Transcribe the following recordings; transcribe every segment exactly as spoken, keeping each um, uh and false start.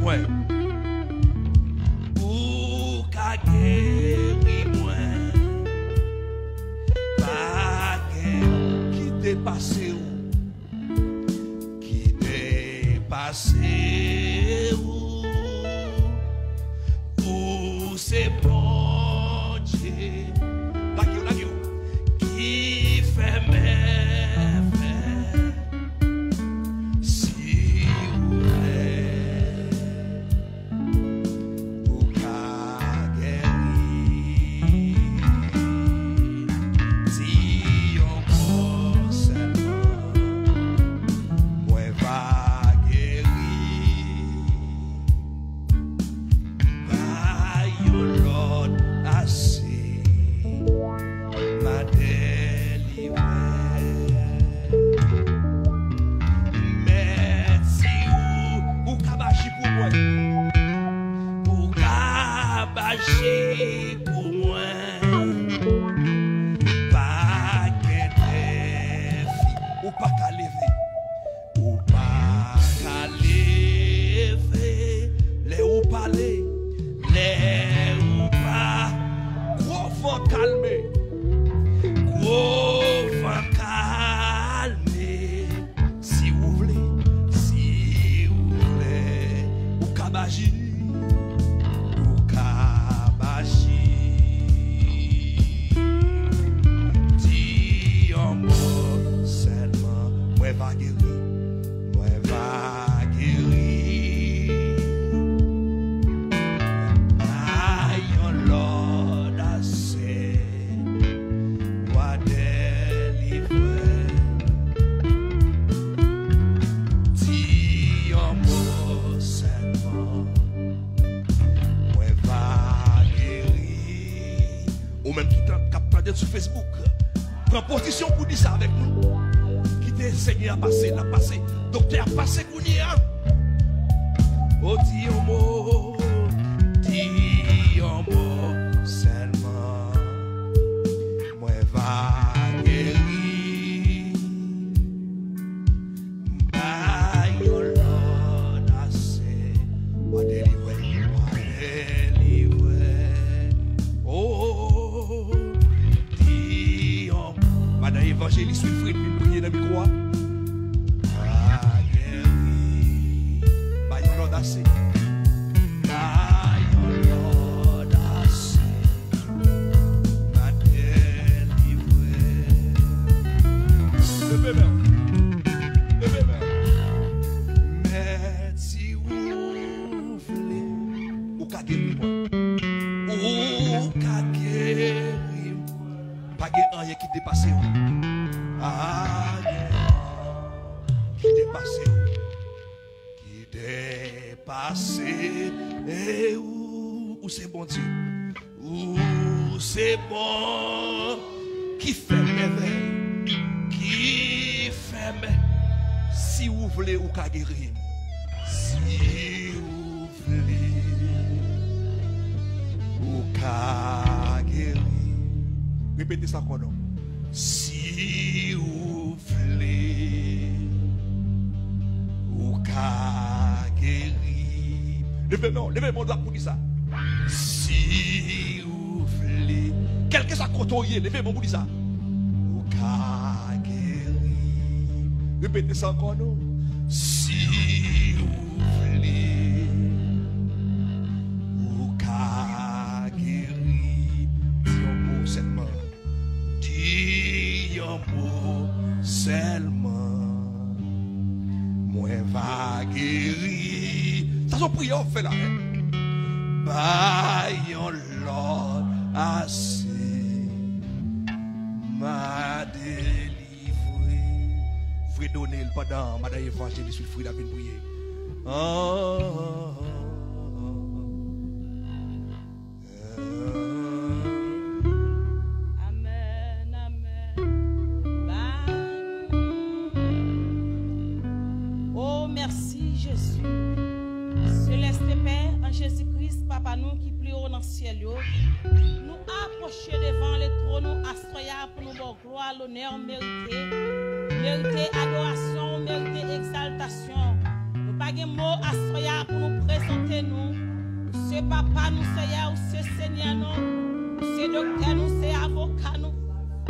mwen. Ou ka geri mwen. Pa gen ki depase ou. Ki depase ou. Ou se Bondye. Lage w, lage w. Ki fè mèvèy. Si ou vle, ou ka geri. Di yon mo sèlman, mwen va geri. Pa yon lòd ase, m a delivre. Mèt, si ou, ou kab aji pou mwen. Ou kab aji pou mwen. Pa gen defi ou pa ka leve. Ou pa ka leve lè ou pale, lè ou pa. Gwo van kalme, gwo van kalme. Si ou vle, si ou vle, ou kab aji. Ou kab aji. Di yon mo sèlman, mwen va geri. Mwen va geri. Pa yon lòd ase. W a delivre. Di yon mo sèlman. Mwen va geri. Ou menm ki tan, k ap tande sou Facebook, pran pozisyon pou di sa avèk nou. Kite Senyè a pase, l ap pase. Doktè a pase kounye a. O, di yon mo, di yon mo sèlman. Mwen va geri. Pa yon lòd ase, w a delivre, w a delivre. O, di yon. Madan Evanjelis Wilfrid vin priye nan mikwo a. Pa geri, pa yon lòd ase. Pa yon lòd ase. M a delivre. Leve men w. Leve men w. Mèt, si ou vle, ou ka geri mwen. Ou ka geri mwen. Pa gen anyen ki depase ou. Pa gen anyen ki depase ou. Ki depase ou, ou se Bondye. Ou se Bon, ki fè mèvèy, ki fè mè. Si ou vle, ou ka geri m. Si ou vle, ou ka geri. Repete sa ankò non. Si ou vle, ou ka geri. Leve men w, leve men w dwat pou di sa. Si ou vle, kèlkeswa kote w ye, leve men w pou di sa. Ou ka geri. Repete sa ankò non. Si ou vle, ou ka geri. Di yon mo sèlman. Di yon mo sèlman, mwen va geri. Sa se yon priyè w ap fè la, wi. Pa yon lòd ase, m a delivre. Fredonel pandan madan evanjelis Wilfrid ap vin priye. Oh. Amèn, amèn. Ba nou. Oh, mèsi, Jezi. Selès Pè, an Jezi Kris, Papa nou ki pi wo nan syèl yo, nou apwoche devan lè twòn ou astwè a pou nou ba w glwa, lonè w merite, merite adorasyon, merite egzaltasyon. Nou pa gen mo aswè a pou nou prezante nou. Ou se papa nou, Seyè, ou se Senyè nou. Ou se doktè nou, se avoka nou.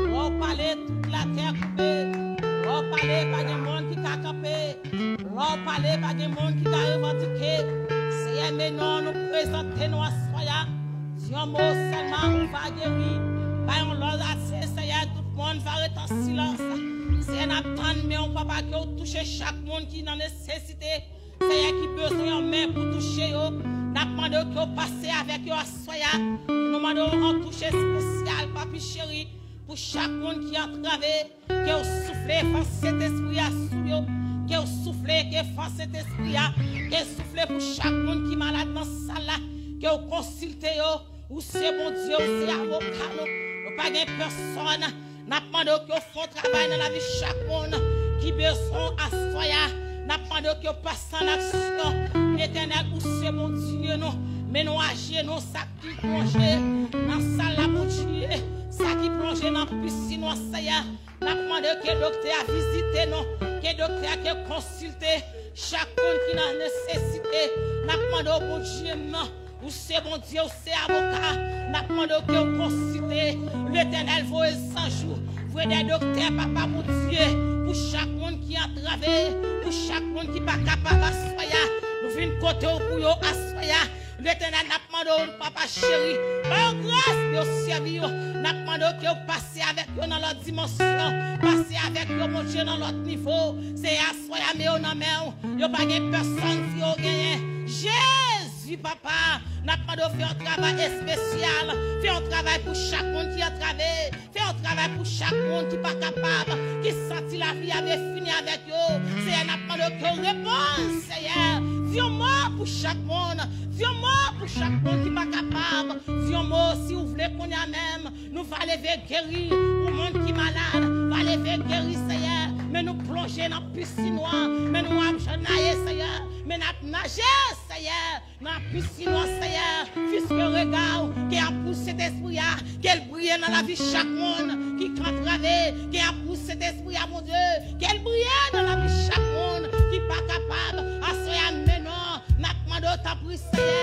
Lè w pale, tout latè koube. Lè w pale, pa gen moun ki ka kanpe. Lè w pale, pa gen moun ki ka revandike. Seyè, men non nou prezante nou aswè a. Di yon mo sèlman, ou va geri. Bay yon lòd ase, Seyè, tout moun va ret an silans. Seyè, n ap tann men w, papa, ke w touche chak moun ki nan nesesite. Seyè, ki bezwen yon men pou touche yo. N ap mande w ke w pase avèk yo aswè a. Nou mande w yon touche espesyal, papi cheri, pou chak moun ki antrave. Ke w soufle fòs Sentespri a sou yo. Ke w soufle ke fòs Sentespri a. Ke w soufle pou chak moun ki malad nan sal la. Ke w konsilte yo. Ou se Bondye, ou se avoka nou. Nou pa gen pèsòn. N ap mande w ke w fè yon travay nan lavi chak moun ki bezwen aswè a. N ap mande w ke w pase an aksyon. Letènèl, ou se Bondye nou. Men nou ajenou, sa ki plonje nan sal la, Bondye. Sa ki plonje nan pisin nou, Seyè. N ap mande ke doktè a vizite nou, ke doktè a ke konsilte chak moun ki nan nesesite. N ap mande w, Bondye m nan, ou se Bondye, ou se avoka. N ap mande w ke w konsilte. Letènèl, voye zanj ou, voye de doktè, papa Bondye, pou chak moun ki antrave, pou chak moun ki pa kapab aswè a. Nou vin kote w pou yo aswè a. Letènèl, n ap mande w, papa cheri, ba yo gras pou yo sèvi yo. N ap mande w ke w pase avèk yo nan lòt dimansyon, pase avèk yo, Bondye, nan lòt nivo. Seyè, aswè a, men yo nan men w. Yo pa gen pèsòn si yo genyen. Jezi, papa, n ap mande w fè yon travay espesyal, fè yon travay pou chak moun ki antrave. Fè yon travay pou chak moun ki pa kapab, ki santi lavi a vle fini avèk yo. Seyè, n ap mande w ke w reponn, Seyè. Di yon mo pou chak moun. Di yon mo pou chak moun ki pa kapab. Di yon mo, si w vle, kounye a menm. Nou va leve geri. Pou moun ki malad, va leve geri, Seyè. Men nou plonje nan pisin nwa. Men nou ap naje, Seyè. Men n ap naje, Seyè. Nan pisin nwa, Seyè, fiske rega w, ke apou Sentespri a, ke l briye nan lavi chak moun ki antrave, ke apou Sentespri a, Bondye, ke l briye nan lavi chak moun ki pa kapab. Aswè a, men non, n ap mande w, tanpri, Seyè,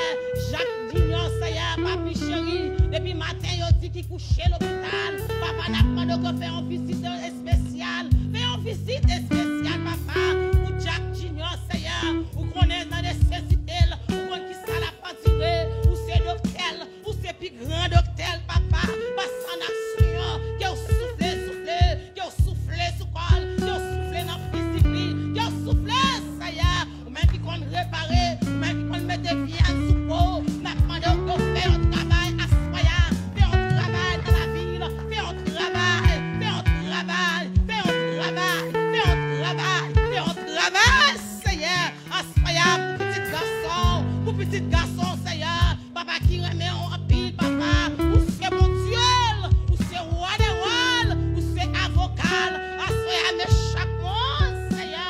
Jak Junior, Seyè, papi cheri, depi maten yo di ki kouche lopital, papa, n ap mande w ke w fè yon vizit espesyal, fè yon vizit espesyal, papa, pou Jak Junior, Seyè, ou konnen nan nesesite l, ou konn kisa l ap andire, ou se doktè l, ou se pi gran doktè l, papa. Pase an aksyon, ke w soufle, soufle, ke w soufle sou kò l, ke w soufle nan fizik li, ke w soufle, Seyè. Ou menm ki konn repare, ou menm ki konn mete vyèz sou po, n ap mande w ke w fè yon travay aswè a, fè yon travay nan lavi l, fè yon travay, fè yon travay, fè yon travay, fè yon travay, fè yon travay, Seyè. Aswè a, pou pitit gason w, pou pitit gason w, Seyè. Papa ki renmen w anpil, papa. Ou se Bondye l, ou se wa dè wa l, ou se avoka l. Aswè a, men chak moun, Seyè,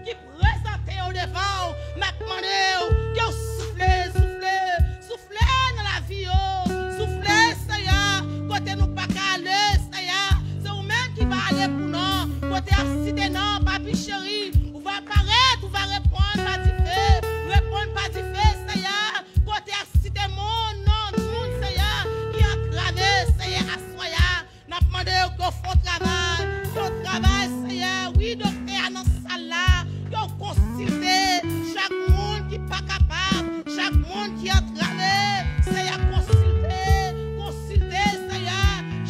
ki prezante yo devan w. N ap mande w ke w soufle, soufle, soufle nan lavi yo. Soufle, Seyè, kote nou pa ka ale, Seyè. Se ou menm ki va ale pou nou. Kote y ap site non, papi cheri, ou va parèt, ou va reponn pa dife. Reponn pa dife, Seyè. Kote y ap site moun, non, moun, Seyè, ki antrave, Seyè, aswè a. N ap mande w ke w fè yon travay, fè yon travay, Seyè. Wi, doktè a nan sal la, ke w konsilte chak moun ki pa kapab, chak moun ki antrave, Seyè, konsilte, konsilte, Seyè.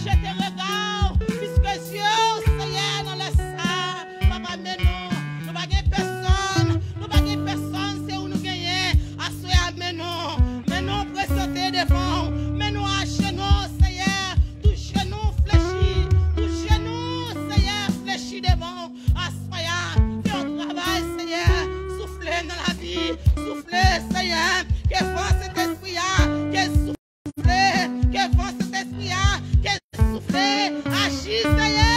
Jete rega w, fiske zye w, Seyè, nan lè sa a. Papa, men non, nou pa gen pèsòn, nou pa gen pèsòn, se ou nou genyen. Aswè a, men non, men non prezante devan w, men nou ajenou, Seyè, tout jenou flechi, tout jenou, Seyè, flechi devan w. Aswè a, fè yon travay, Seyè, soufle nan lavi, soufle, Seyè, ke van Sentespri a, ke soufle, ke van Sentespri a, ke soufle, aji, Seyè,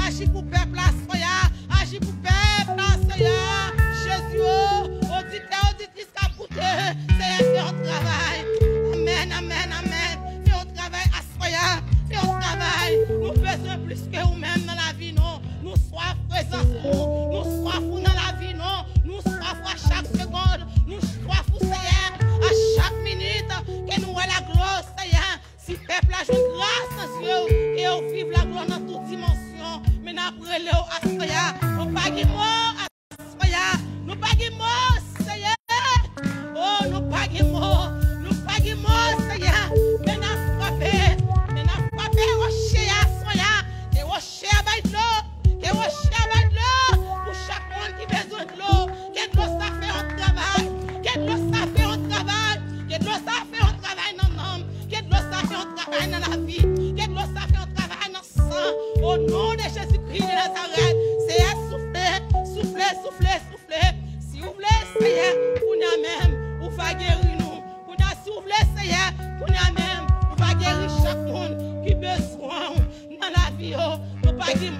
aji pou pèp la, Seyè, aji pou pèp la, Seyè, Jezi, o, oditè, oditris k ap koute, Seyè, fè yon travay. Amèn, amèn, amèn. Fè yon travay aswè a, fè yon travay. Nou bezwen plis ke ou menm nan lavi nou. Nou swaf prezans ou, nou swaf ou nan lavi nou. Nou swaf ou a chak segonn. Seyè, kounye a menm, ou va geri nou. Kounye a, si w vle, Seyè, kounye a menm, ou va geri chak moun ki bezwen w nan lavi yo. Nou pa gen